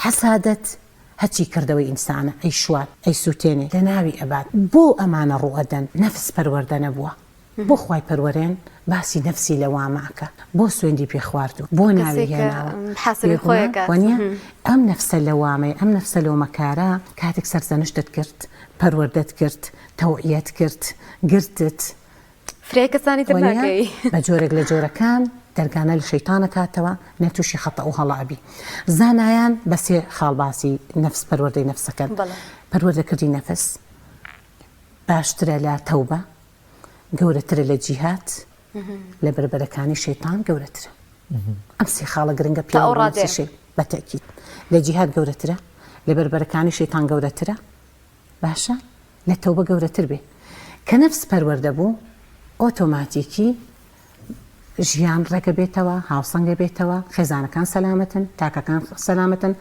حەسادەت هەرچی کردەوەی ئینسانە ئەیشوات ئەیسوتێنێ لەناوی ئەبات بۆ ئەمانە ڕووئەدەن نەفس پەروەردە نەبووە بۆ خوای پەروەرێن باسی نەفسی لەوامە ئەکا بۆ سوێندی پێ خواردوو بۆ ناوی کەسێک کە هێناوە محاسبەی خۆی بێگومان ئەکات. وەنیە ئەم نەفسە لەوامەیە ئەم نەفسە لۆمەکارە کاتێک سەرزەنشتت کرد پەروەردەت کرد تەوعیەت کرد گرتت فریای کەسانی تر وەنیە ناکەوی. بە جۆرێک لە جۆرەکان دەرگا نە لە شەیتان ئەکاتەوە نە توشی خەتەئ و هەڵە ئەبی زانایان بە سێ خاڵ باسی نەفس پەروەردەی نەفس ئەکەن بەڵێ. پەروەردەکردنی نەفس باشترە لە تەوبە گەورەترە لە جیهاد لە بەربەرەکانی شەیتان گەورەترە ئەم سێ خاڵە گرنگە تا ئەو پێوە ڕادەیە. شەی بە تەئکید لە جیهاد گەورەترە لە بەربەرەکانی شەیتان گەورەترە باشە لە تەوبە گەورەتر بێ کە نەفس پەروەردە بوو ئۆتۆماتیکی ژیان ڕێکە بێتەوە هاوسەنگە بێتەوە خێزانەکان سەلامەتن تاکەکان سەلامەتن.